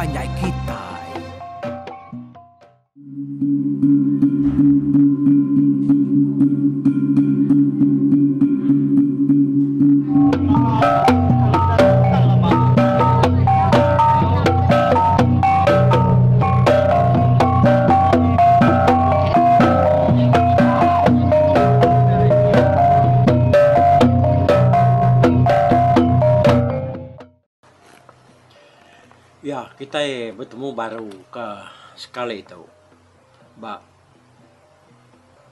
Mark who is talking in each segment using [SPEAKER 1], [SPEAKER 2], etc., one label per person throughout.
[SPEAKER 1] panjai kitai.
[SPEAKER 2] Ya, kitai betemu baru ke sekali tu ba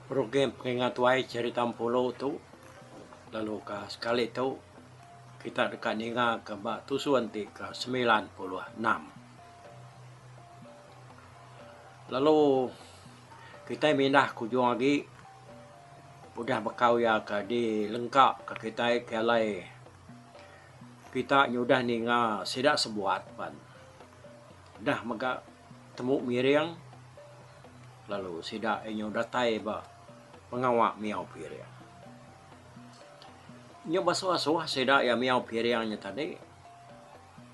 [SPEAKER 2] program Pengingat Tuai Cherita Empulu tu lalu ke sekali tu kita deka ninga ke ba tusun ti ke 96. Lalu kitai mindah ke ujung agi udah bekau iya ke dilengka ke kitai ke alai kita nyudah ninga sida sebuat pan dah mega temu miring lalu sida inya datai ba pengawa miau piring. Nyau basuh-asuh sida iya miau piring nya tadi.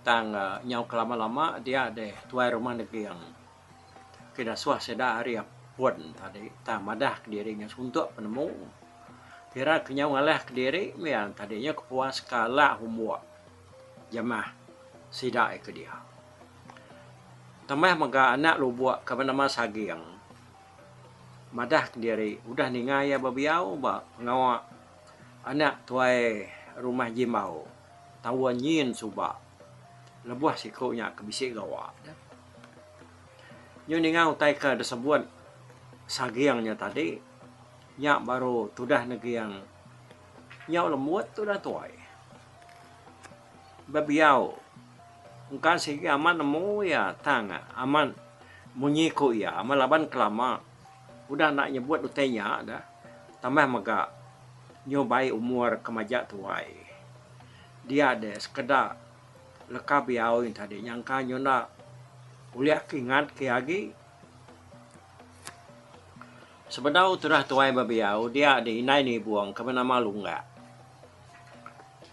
[SPEAKER 2] Tang nyau kelama-lama dia deh tuai rumah Neging ke dasuh sida ari pun tadi tang madah kediri nya suntuk penemu. Kira ke nyau ngalah kediri mih iya tadi nya kepuas ke alak umbuk jamah sida iya ke dia. Tambah mega anak lubok ke benama Saging madah kediri udah ninga iya bebiau ba pengawa anak tuai rumah Jimbau. Taun nyin suba lebuh siku nya ke bisi gawa deh. Nyu ninga utai ke disebut Saging nya tadi nya baru tudah Neging nyau lembut tudah tuai. Bebiau engka sigi amat nemu iya tang amat munyi ku iya amat laban kelama udah enda nyebut utai nya deh tambah mega nyu bai umur ke majak tuai. Dia deh sekeda leka biau nya tadi nyangka nyu enda ulih ke ingat ke agi. Sebedau tudah tuai bebiau dia deh indai nibung ke benama Lunggak.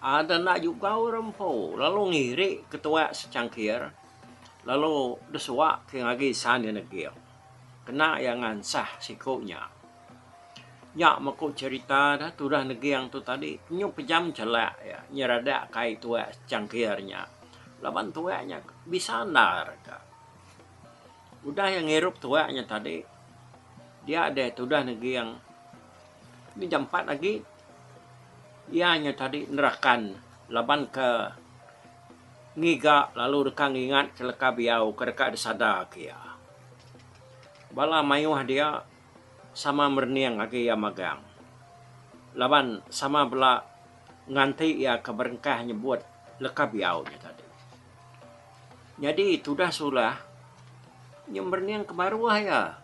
[SPEAKER 2] Ada enda jugau ira empu lalu ngiri ke tuak sechangkir lalu desuak ke agi san iya neging kena iya ngansah siku nya. Nya meh ku cherita da tudah neging tu tadi nyu pejam chelak iya nyeradak kai tuak changkir nya laban tuak nya bisa endar ka. Udah iya ngirup tuak nya tadi dia deh tudah neging mih jampat agi iya nya tadi nerakan laban ke ngiga lalu deka ngingat ke leka biau ke deka disada ke iya. Bala mayuh dia. Sama merening agi iya magang. Laban sama bela nganti iya ke berengkah nyebut leka biau nya tadi. Nyadi tudah sulah nya merening ke baruh iya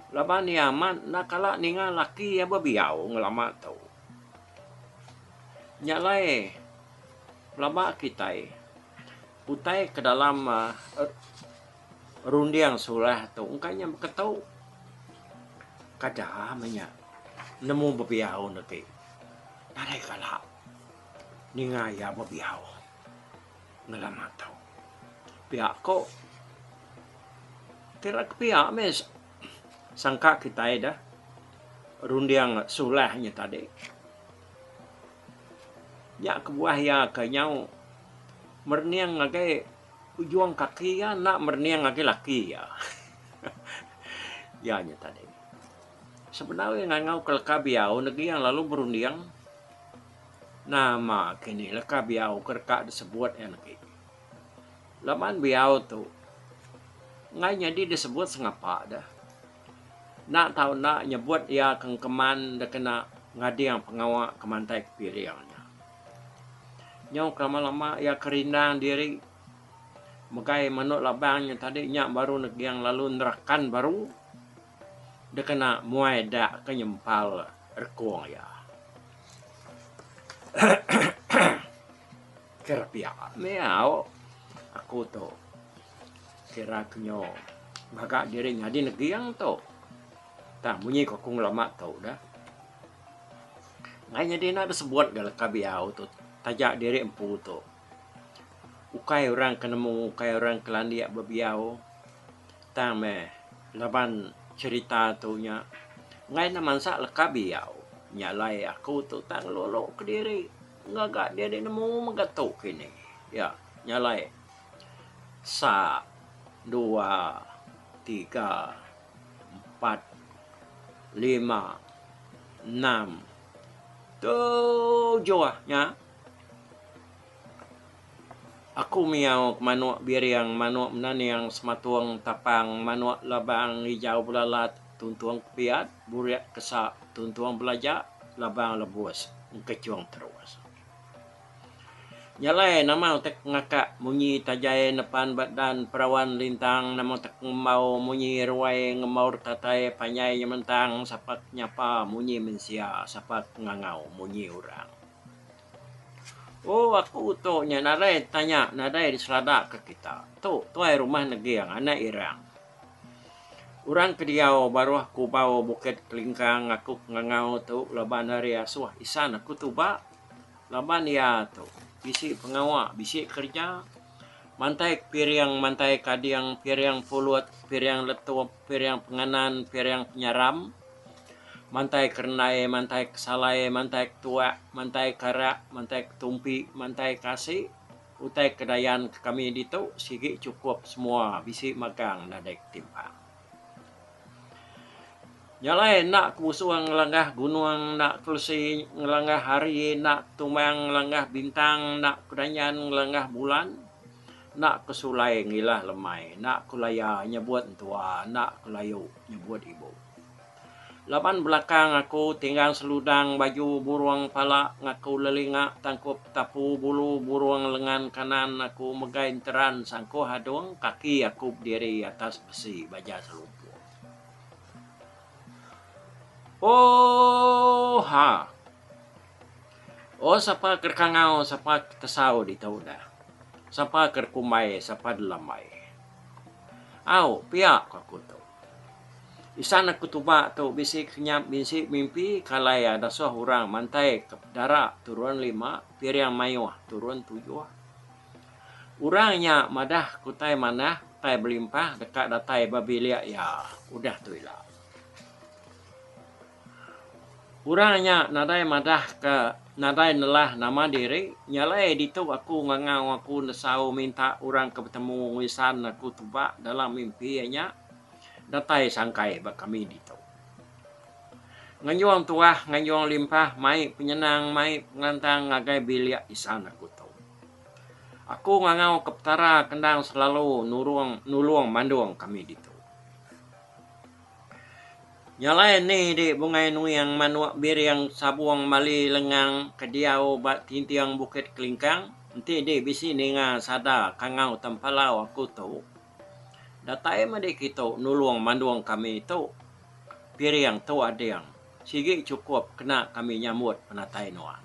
[SPEAKER 2] laban iya amat enda kala ninga laki iya bebiau ngelama tu. Nya alai pelaba kitai utai ke dalam Runding sulah tu engka nya beketu kada meh nya nemu bebiau ne ti nadai kala ninga iya bebiau ngelama tu. Pia ko kira ke pia meh sangka kitai deh runding sulah nya tadi. Nya kebuah iya ke nyau merening ngagai Ujung kaki iya enda merening agi laki iya. Iya nya tadi. Sebedau iya ngangau ke leka biau negi iya lalu berunding nama kini leka biau ke deka disebut iya negi. Laban biau tu enggai nyadi disebut sengapa deh. Enda tau enda nyebut iya ke engkeman dikena ngading pengawa ke mantai ke piring nya. Nyau ke lama-lama iya ke rindang diri megai manuk labang nya tadi nya baru neging lalu nerakan baru dikena muai dak ke nyempal rekung iya. Kira pia meh au aku tu kira ke nyu ngaga diri nyadi neging tu tang munyi ku aku ngelama tu dah. Ngai nyadi enda disebut ga leka biau tu taja diri empu tu. Ukai orang ke nemu, ukai orang ke landik bebiau. Tang meh laban cherita tu nya enggai enda mansa leka biau. Nya alai aku tu tang ngelulu kediri ngaga diri nemu mega tu kini. Ya, nya alai sa dua tiga empat lima enam tujuh nya. Aku miau ke manuk biring, manuk menaning, sematung tapang, manuk labang ijau belalat, tuntung kepiat, burik kesa, tuntung belaja, labang lebus, engkechung terus. Nya alai nama utai ke ngakak munyi tajai nepan ba dan perawan lintang, nama utai ke ngembau munyi ruai ngembau retatai panjai nyementang, sapa ke nyapa munyi mensia, sapa ke ngangau munyi orang. Oh aku tu nya nadai tanya nadai diselada ke kita. Tu tuai rumah Neging anak Irang. Orang ke diau baruh kubau Bukit Kelingkang aku ke ngangau tu laban ari asuh isan aku tuba laban iya tu bisi pengawa bisi kereja mantai piring mantai kading piring pulut piring letup piring penganan piring penyaram. Mantai ke rendai, mantai ke salai, mantai ke tuak, mantai ke arak, mantai ke tumpi, mantai ke asi, utai ke dayan ke kami ditu sigi chukup semua bisi magang nadai ketimpang. Nya alai enda ke busung ngelanggah gunung, enda ke lesi ngelanggah hari, enda ke tumbang ngelanggah bintang, enda ke danjan ngelanggah bulan, enda ke sulai ngilah lemai, enda ke laya nyebut entua, enda ke layu nyebut ibu. Laban belakang aku tinggang seludang baju burung pala ngaku lelinga tangkup tapu bulu burung lengan kanan aku megai enteran sangkuh adung kaki aku bediri atas besi baja selumpung. Oohaa. Oh sapa ke kangau sapa ke tesau ditu dah. Sapa ke kumbai sapa dilambai. Au pia ku aku tu. Isan aku tuba tu bisi kenyap bisi mimpi ke alai iya dasuh orang mantai ke pedara turun lima piring mayuh turun tujuh. Orang nya madah ke utai manah utai belimpah deka datai ba bilik iya udah tu ila. Orang nya nadai madah ke nadai nelah nama diri nya alai ditu aku ngangau aku nesau minta orang ke betemu ngisan aku tuba dalam mimpi iya nya. Datai sangkai ba kami ditu. Nganjung tuah, nganjung limpah, mai penyenang, mai pengelantang ngagai bilik isan aku tu. Aku ngangau ke Petara ke endang selalu nurung nulung mandung kami ditu. Nya alai ni di Bungai Nuing manuk biring sabung mali lengang ke diau ba tinting Bukit Kelingkang enti di bisi ninga sada kangau tempalau aku tu. Datai meh kitu nulung mandung kami tu piring tu ading sigi chukup kena kami nyambut penatai nuan.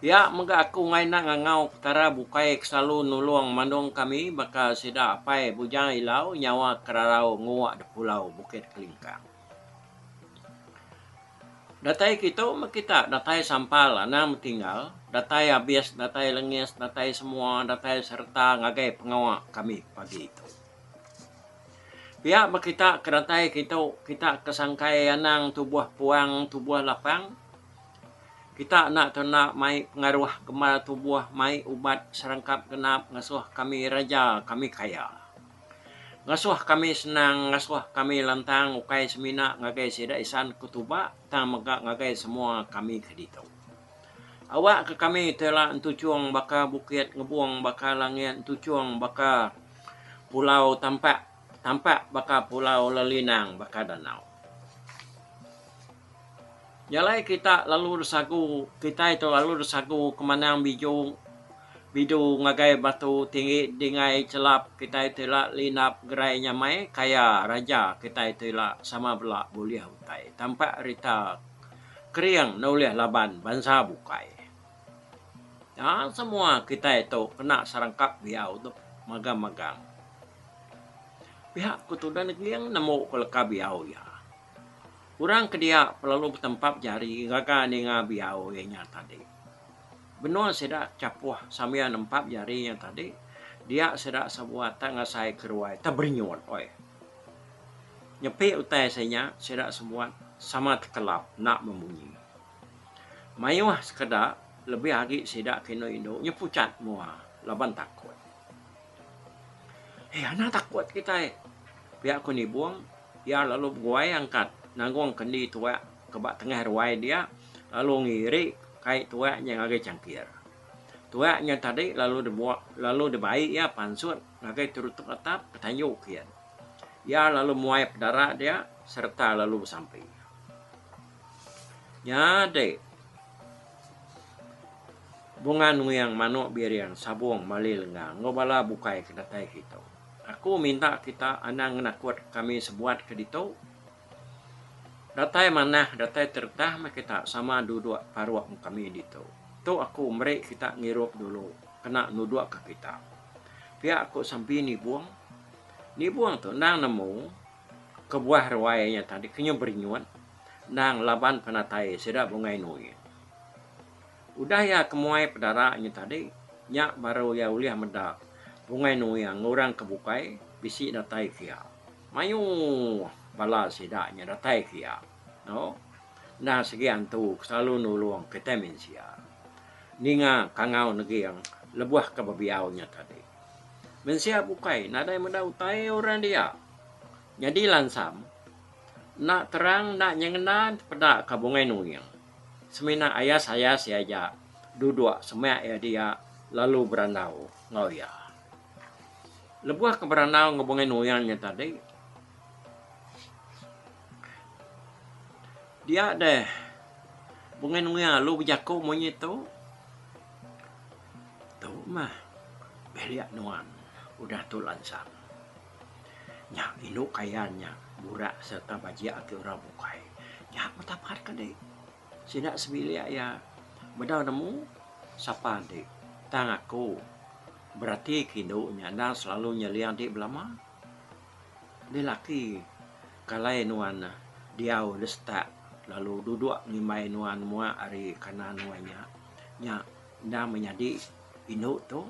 [SPEAKER 2] Pia mega aku enggai enda ngangau petara bukai ke selalu nulung mandung kami baka sida apai Bujang Ilau nyawa kerarau nguak da pulau Bukit Kelingkang. Datai kitu meh kita datai sampal anang betinggal, datai abis, datai lengis, datai semua, datai sereta ngagai pengawa kami pagi tu. Pia ba kita ke datai kitu, kita ke sangkai anang tubuh puang tubuh lapang. Kita enda tu enda mai pengaruh gembar tubuh mai ubat serangkap genap ngasuh kami raja kami kaya. Ngasuh kami senang, ngasuh kami lantang ukai semina ngagai sida isan ke tuba tang mega ngagai semua kami ke ditu. Awak ke kami tu ila entuchung baka bukit ngebung baka langit entuchung baka pulau tampak tampak baka pulau lelinang baka danau. Nya alai kita lalu disagu, kitai tu lalu disagu ke manang biju bidu ngagai batu tinggi dingai chelap kitai tu ila lindap gerai nyamai kaya raja kitai tu ila sama bela bulih utai tampak rita kering enda ulih laban bansa bukai. Nya semua kitai tu kena serangkap biau tu magang-magang. Pihak ku tudah neging nemu ku leka biau iya. Orang ke dia pelalu betempap jari gaga ninga biau iya nya tadi. Benung sida chapuh sambil nempap jari nya tadi, dia sida sebuat tak ngasai ke ruai teberinyut oi. Nyepi utai sai nya sida sebuat sama tekelap enda memunyi. Mayuh sekeda lebih agi sida ke indu-indu nyepuchat mua laban takut. Eh anang takut kitai pia ku Nibong iya lalu beguai angkat nanggung kendi tuak ke ba tengah ruai dia lalu ngiri kai tuak nya ngagai changkir. Tuak nya tadi lalu dibua lalu dibai iya pansut ngagai terutuk atap ke tanju kin. Iya lalu muai pedara dia sereta lalu besampi. Nyadi Bunga Nuing Manuk Biring Sabung Mali Lengang enggau bala bukai ke datai kitu. Aku minta kita anang ngenakut kami sebuat ke ditu. Datai manah datai teretah meh kita sama duduk paruk enggau kami ditu. Tu aku meri kita ngirup dulu kena nudukka kita. Pia ku Sampi Nibung. Nibung tu endang nemu kebuah ruai nya tadi ke nyau berinyut endang laban penatai sida Bungai Nuing. Udah iya ke muai pedara nya tadi, nya baru iya ulih meda Bungai Nuing enggau orang ke bukai bisi datai kia. Mayuh bala sida nya datai kia. No. Endang sigi antu ke selalu nulung kitai mensia. Ninga kangau neging lebuh ke bebiau nya tadi. Mensia bukai nadai meda utai orang dia. Nyadi lansam, enda terang enda nyengenda tepeda ka Bungai Nuing. Semina ayas-ayas iya aja duduk semak iya dia lalu berandau enggau iya. Lebuh ke berandau enggau Bungai Nuing nya tadi, dia deh Bungai Nuing lalu bejaku munyi tu, Tu mah bilik nuan udah tu lansang. Nya indu kayan nya burak sereta bajik agi orang bukai. Nya betapat ke dik. Sida sebilik iya bedau nemu sapa dik. Tang aku berati ke indu nya endang selalu nyeling dik belama. Dih laki kalai nuan diau deh setak lalu duduk ngimbai nuan muak ari kanan nuan nya. Nya endang menyadi indu tu.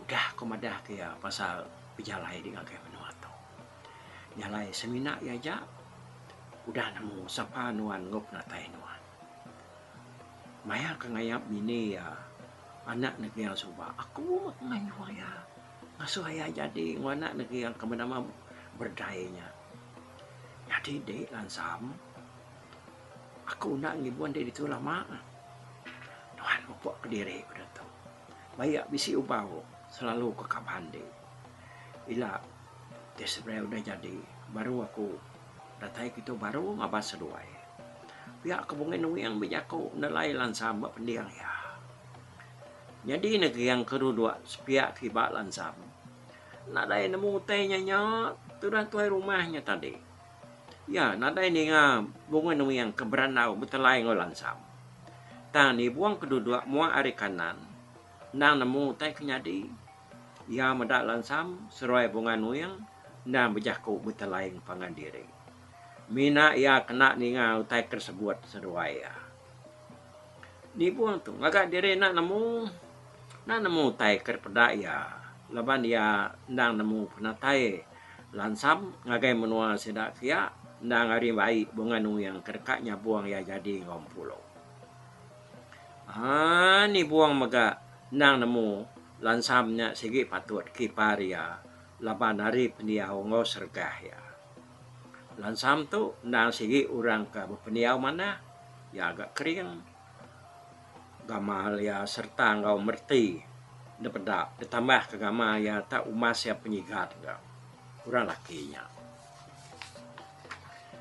[SPEAKER 2] Udah ku madah ke iya pasal pejalai di ngagai menua tu. Nya alai semina iya aja udah nemu sapa nuan enggau penatai nuan. Maya ke ngayap bini iya anak neging suba aku meh ngayuh iya ngasuh iya jadi enggau anak neging ke benama Berdai nya. Nyadi dik lansam aku enda ngibun dik ditu lama. Nuan mupuk kediri udah tu. Bayak bisi ubau selalu ke kaban di. Ila ti seberai udah jadi baru aku datai kitu baru ngabas seduai. Pia ke Bungai Nuing bejaku nelai lansam ba pending iya. Nyadi neging ke duduk sepiak kiba lansam nadai nemu utai nya nya tudah tuai rumah nya tadi. Iya nadai ninga Bungai Nuing ke berandau betelai enggau lansam. Tang nibung ke duduk muak ari kanan endang nemu utai ke nyadi. Iya meda lansam seruai Bunga Nuing endang bejaku betelai enggau pangan diri. Mina iya kena ninga utai ke disebut seduai iya. Nibung tu ngaga diri enda nemu enda nemu utai ke dipeda iya laban iya endang nemu penatai lansam ngagai menua sida kiya endang ari bai Bunga Nuing ke deka nyabung iya jadi enggau Empulo. Haa Nibung mega endang nemu lansam nya sigi patut kipar iya laban ari pendiau enggau sergah iya. Lansam tu endang sigi orang ke bependiau manah, iya ga kering gamal iya sereta enggau mereti dipeda ditambah ke gamal iya tak umas iya penyigat ga orang laki nya.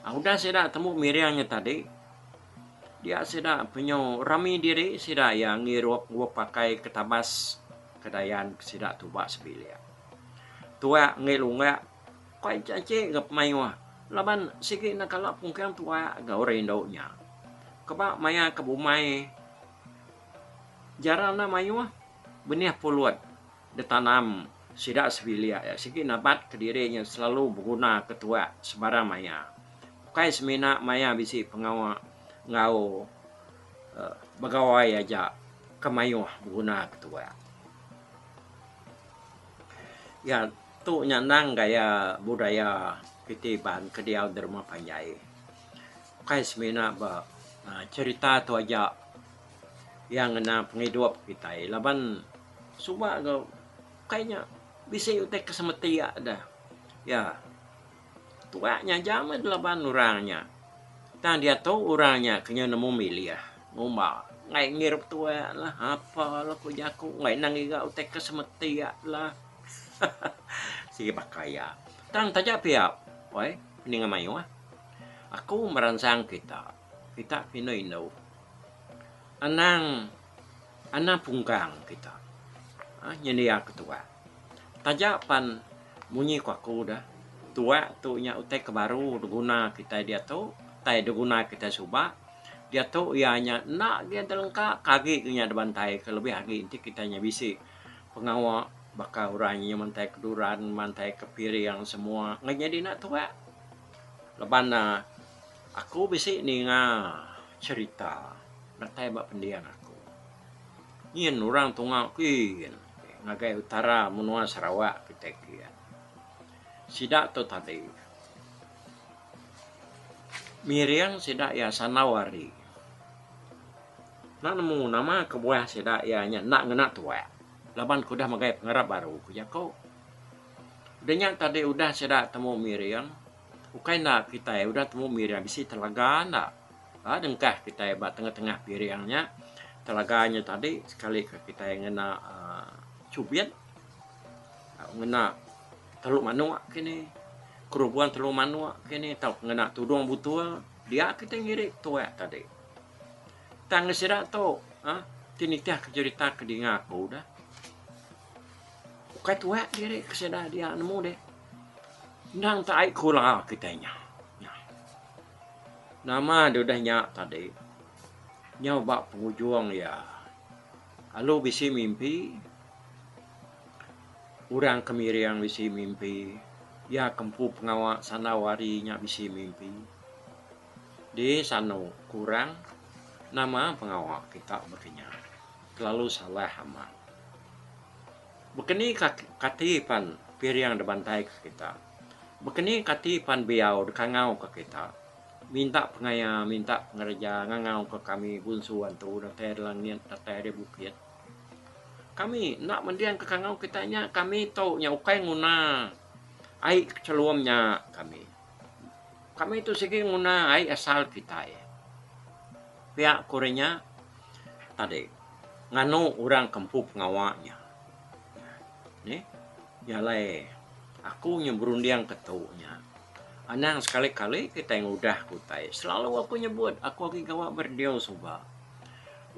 [SPEAKER 2] Udah sida tembu miring nya tadi. Dia sida penyu rami diri sida iya ngirup enggau pakai ke tabas kedayan sida tuba sebilik. Tuak enggi lunggak kai aji ga pemayuh laban sigi ne kala pungking tuak ga orang indu nya. Keba maya ke bumai jarang ne mayuh benih pulut ditanam sida sebilik iya sigi nabat kediri nya selalu beguna ke tuak sebarang maya. Ukai semina maya bisi pengawa enggau. Begawai aja ke mayuh beguna ke tuak. Ya tu nya endang gaya budaya kitai Iban ke diau di rumah panjai. Ukai semina ba cherita tu aja iya ngena pengidup kitai laban suba ga ukai nya bisi utai ke semeti da. Ya. Tuak nya aja meh laban orang nya. Tang diatu orang nya ke nyau nemu milih ngumba enggai ngirup tuak lah apa lah ku jaku enggai nang ngiga utai ke semeti lah haha sigi baka iya. Tang taja pia wai peninga mayuh aku meransang kita, kita ke indu indu anang anang pungkang kita uhh nyendia ke tuak. Taja pan Munyi ku aku dah, tuak tu nya utai ke baru diguna kitai diatu, utai diguna kitai suba. Diatu iya nya enda agi telengka ke agi ke nya dibantai ke lebih agi enti kitai nya bisi pengawa baka orang nya mantai ke duran, mantai ke piring semua enggau nyadi enda tuak. Laban ne aku bisi ninga cherita datai ba pending aku. Nyin orang tunga kin ngagai utara menua Sarawak kitai kin. Sida tu tadi miring sida iya sandau hari. Enda nemu nama kebuah sida iya nya enda ngena tuak laban ke udah megai pengarap baru ku jaku. Udah nya tadi udah sida temu miring ukai enda kitai udah temu miring bisi telaga enda. Ba dengkah kitai ba tengah-tengah piring nya, telaga nya tadi sekali ke kitai ngena uhh chubit ngena telu manok kini, kerubung telu manok kini tauka ngena tudung butul dia kitai ngiri tuak tadi. Tang sida tu uhh ti nitih ke jerita ke dinga aku dah ukai tuak diri ke sida dia nemu deh. Endang tak ai kula kitai nya. Nama deh udah nya tadi nyau ba pengujung iya alu bisi mimpi orang ke miring bisi mimpi iya ke empu pengawa sandau hari nya bisi mimpi di sanu kurang nama pengawa kita baka nya kelalu salah amat. Baka ni kati pan piring dibantai ke kita. Baka ni kati pan biau dikangau ke kita. Minta pengaya, minta pengereja ngangau ke kami bunsu antu datai ari langit, datai ari bukit. Kami enda mending ke kangau kita nya, kami tu nya ukai nguna ai chelum nya kami. Kami tu sigi nguna ai asal kitai. Pia ku orang nya tadi nganu orang ke empu pengawa nya. Nih nya alai aku nya berunding ke tu nya. Anang sekali-kali kitai ngudah ke utai. Selalu aku nyebut aku agi gawa ba radio suba.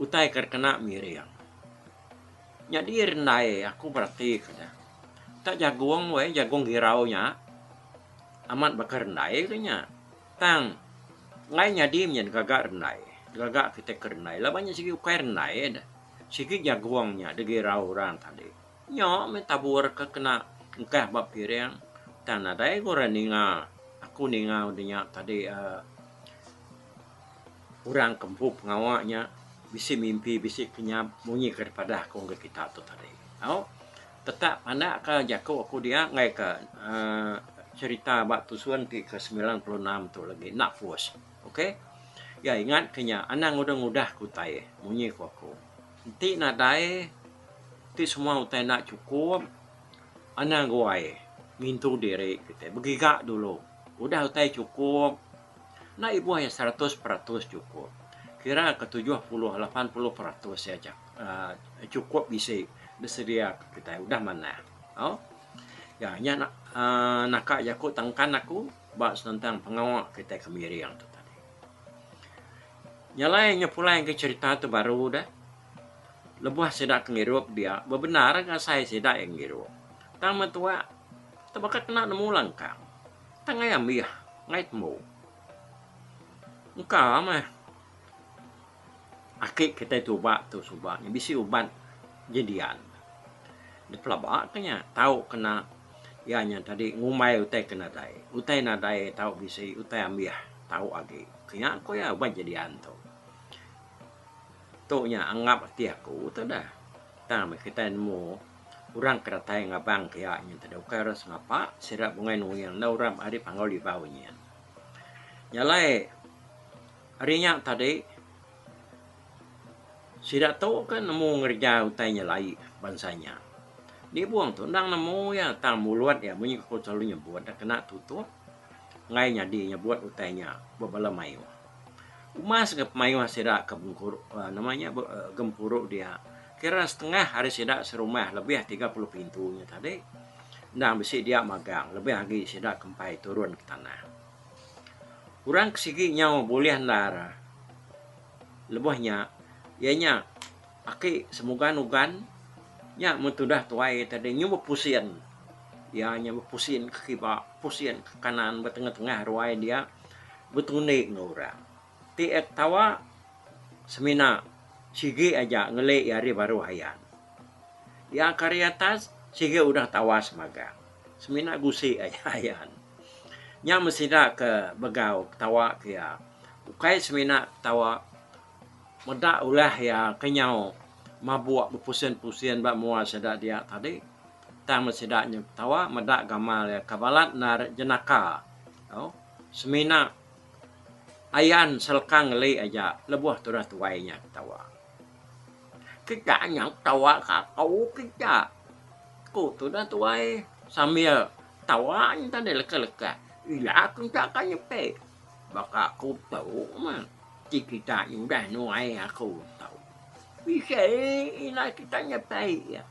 [SPEAKER 2] Utai ke kena miring. Nyadi rendai aku berati ke nya. Tak jagung weh jagung girau nya. Amat baka rendai ke nya. Tang enggai nyadi menya digaga rendai. Digaga kitai ke rendai laban nya sigi ukai rendai deh. Sigi jagung nya digirau orang tadi. Nya meh tabur ke kena engkah ba piring tang nadai ga orang ninga. Aku ninga udah nya tadi uhh orang ke empu pengawa nya bisi mimpi bisi kenyap munyi ke dipadah ku ngagai kita tu tadi. Au tetak pandak ka jaku aku dia enggai ka uhh cherita ba tusun ti ke 96 tu lagi enda pus. Ok. Ya ingat ke nya anang ngudah-ngudah ke utai munyi ku aku. Enti nadai ti semua utai enda chukup anang guai ngintu diri kitai begiga dulu. Udah utai chukup enda ibuh iya 100% chukup kira ke 70 80% iya aja uhh chukup bisi disedia kitai udah manah. Au ya nya uhh naka jaku tangkan aku ba senentang pengawa kitai ke miring tu tadi. Nya alai nya pulai ngagai cherita tu baru deh. Lebuh sida ke ngirup dia bebendar ngasai sida iya ngirup. Tang mentua tebaka kena nemu langkang. Tang ai ambih ngai tembu. Engka meh aki kitai tuba tu suba nya bisi ubat jedian. Dipelaba ke nya tau kena iya nya tadi ngumbai utai ke nadai. Utai nadai tau bisi utai ambih tau agi. Ke nya ku iya ubat jedian tu. Tu nya anggap ati aku tu dah. Tang meh kitai nemu orang ke datai ngabang kiya nyin tadi ukai orang sengapa sida Bungai Nuing enda orang ari Panggau Libau nyin. Nya alai ari nya tadi sida tu ke nemu ngereja utai nyelai bansa nya. Nibung tu endang nemu iya tang mulut iya munyi ku selalu nyebut da kena tutup enggai nyadi nyebut utai nya ba bala mayuh. Umas ga pemayuh sida ke bengkuru nama nya gempuru dia kira setengah ari sida serumah lebih 30 pintu nya tadi endang bisi dia magang lebih agi sida ke empai turun ke tanah. Orang ke sigi nyau bulih endar lebuh nya iya nya Aki semugan-ugan nya mun tudah tuai tadi nyu bepusin. Iya nya bepusin ke kiba, pusin ke kanan ba tengah-tengah ruai dia betundi enggau orang. Ti iya ketawa semina sigi aja ngeli iya ari baruh ayan. Iya ke ari atas sigi udah tawas magang. Semina gusi aja ayan. Nya meh sida ke begau ketawa ke iya. Ukai semina ketawa. Meda ulah iya ke nyau mabuk bepusin-pusin ba mua sida dia tadi, tang meh sida nyau ketawa meda gamal iya ke balat endar jenaka tau semina ayan seleka ngeli aja lebuh tudah tuai nya ketawa. Kita nyau ketawa ka aku kita, ku tudah tuai sambil tawa nya tadi lekak-lekak. Ila ku enda ka nyepi. Baka aku tu mah ti kita nyudah nuai aku tu. Bisi ila kita nyepai iya.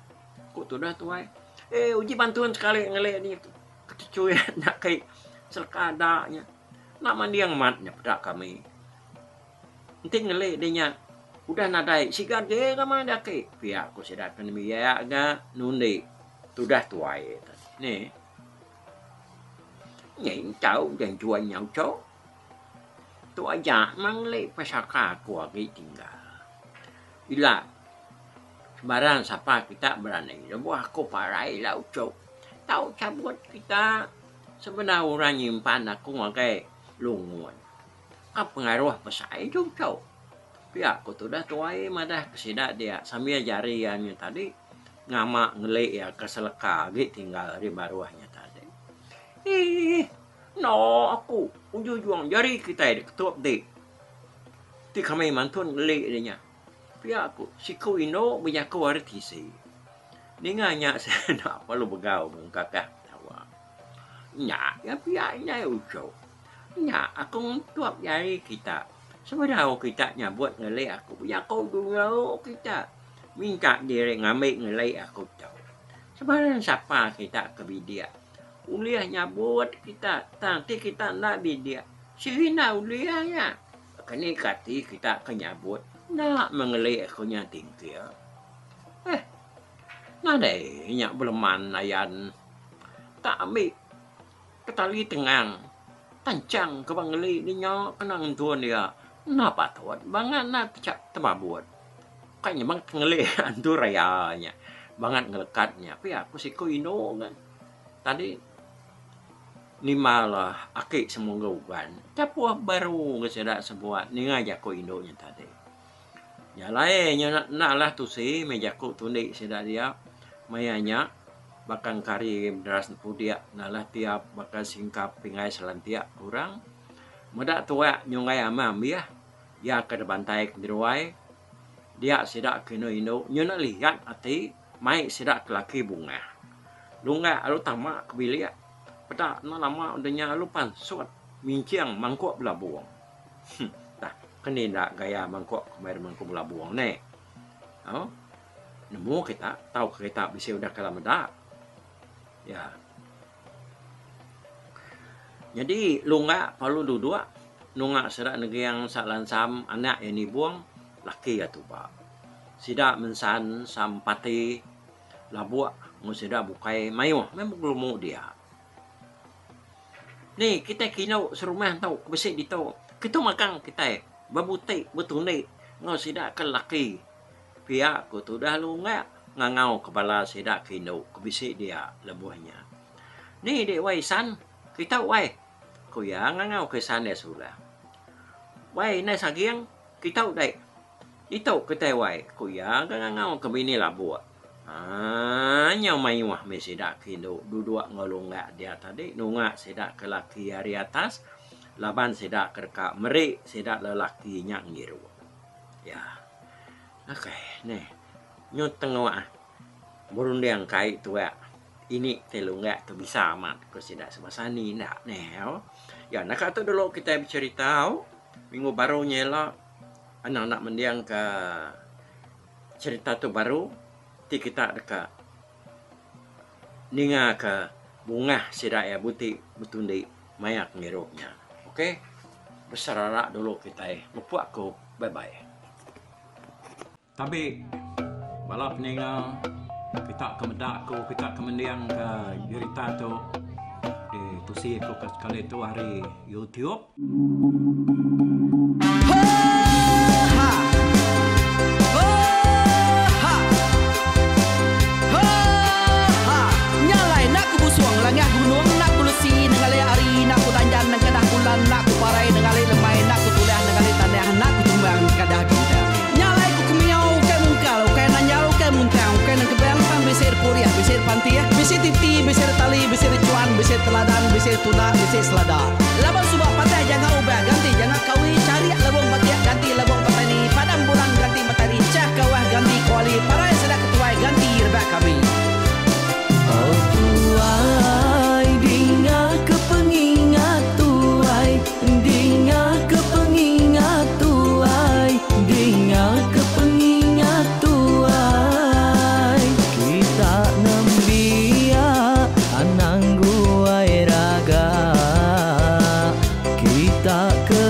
[SPEAKER 2] Ku tudah tuai. Eh uji bantun sekali ngeli ni ketechuit enda kai seleka da nya. Enda manding mat nya peda kami. Enti ngeli deh nya udah nadai siga agi rama deh aki. Pia ku sida ke nembiak ga nundi tudah tuai. Nih. Nyentau dan juan nyau tu. Tu aja mangli pesaka aku agi tinggal. Ila sebarang sapa kita berani lebuh aku parai ila uchu tau cabut kita sebedau orang nyimpan aku ngagai lungun. Ka pengaruh besai tu uchu. Pia ku tudah tuai madah ke sida dia sambil jari iya nya tadi. Ngama ngeli iya ke seleka agi tinggal ari baruh nya tadi. Eeh enda aku ujung-ujung jari kitai diketup ti. Ti kami mantun ngeli deh nya. Pia ku siku indu bejaku ari tisi. Ninga nya sida perlu begau bengkakah ketawa. Nya iya pia indai uchu. Nya aku ngentup jari kita. Sebedau kita nyabut ngeli aku bejaku dulu kita. Minta diri ngambi ngelai aku tu. Sebarang sapa kita ke bidik ulih nyabut kita tang ti kita enda bidik sigi enda ulih nya. Keni ke ati kita ke nyabut enda mengeli aku nya tingkil. Eh nadai nya beleman ayan tak ambi ketali tengang tanchang ke ba ngeli ne nya kena ngentun iya enda patut bangat enda tebabut. Ka nya bang ngeli antu raya nya bangat ngelekat nya pia ku siku indu ga tadi nimbal aki semungga uban chapuh baru ga sida sebuat ninga jaku indu nya tadi. Nya alai nya enda alah tusi meh jaku tundi sida dia maya nya baka engkari deras pudik enda alah tiap baka singkap pinggai selantik orang meda tuak nyunggai amah ambih. Iya ke dibantai ke nyeruai dia sida ke indu-indu nyuna liat ati mai sida ke laki bungah. Lunggak lalu tama ke bilik peda enda lama udah nya lalu pansut minching mangkuk belabung. Huh tah ke ni enda gaya mangkuk ke mai mangkuk belabung neh. Au nemu kita tauka kita bisi udah kala meda. Ya. Nyadi lunga perlu duduk nunga sida neging sa lansam anak iya nibung laki iya tuba. Sida mensan sampati labuk enggau sida bukai mayuh meh begelumu dia. Ni kitai kindu serumah tu ke bisi ditu kitu magang kitai bebuti betundi enggau sida ke laki. Pia ku tudah lunga ngangau ke bala sida ke indu ke bisi dia lebuh nya. Ni dek wai isan, kita wai, ku iya ngangau ke isan iya sulah. Wai indai saging, kita dek. Ditu kitai wai, ku iya ga ngangau ke bini Labuk. Aaa nyau mayuh mih sida ke indu duduk enggau lunggak dia tadi nunga sida ke laki ari atas laban sida ke deka meri sida lelaki nya ngirup. Ya. Akai neh nyu tengok berunding ke ai tuak ini ti lunggak tu bisa amat ku sida sebasa ni enda neh. Ya naka tu dulu kitai becherita au minggu baru nya ila. Anang enda mendingka cherita tu baru ti kita deka ningaka bungah sida iya buti betundi maya pengirup nya. Ok beserara dulu kitai mupuk aku bye bye. Tabi bala peninga kita ke meda aku kita ke mendingka jerita tu ditusi aku ke sekali tu ari YouTube.
[SPEAKER 1] Oh tuai dinga ke pengingat tuai dinga ke pengingat tuai dinga ke pengingat tuai kita nembiak anang guai raga kita ke.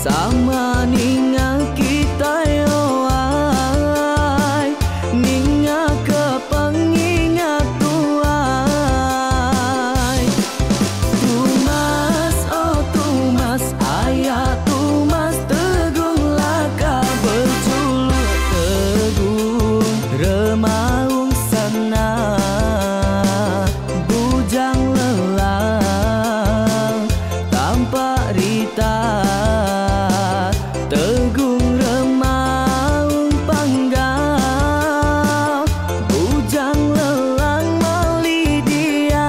[SPEAKER 1] Sama ninga kitai oh ai Ninga ke pengingat tuai. Tumas oh tumas aya tumas tegung laka bejuluk tegung remaung sana bujang lelang tampak rita tegung remaung panggau bujang lelang mali diau.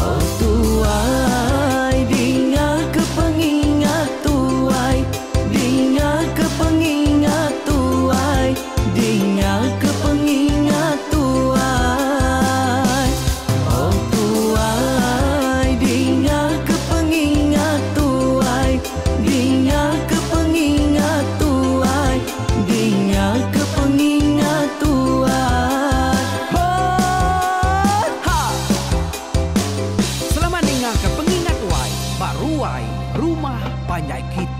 [SPEAKER 1] Oh tuai dinga ke pengingat tuai dinga ke pengingat tuai dinga ke pengingat tuai. Oh tuai dinga ke pengingat tuai dinga ke pengingat tuai dinga ke pengingat tuai. Ho ha.
[SPEAKER 3] Selamat ninga ke pengingat tuai ba ruai rumah panjai kita.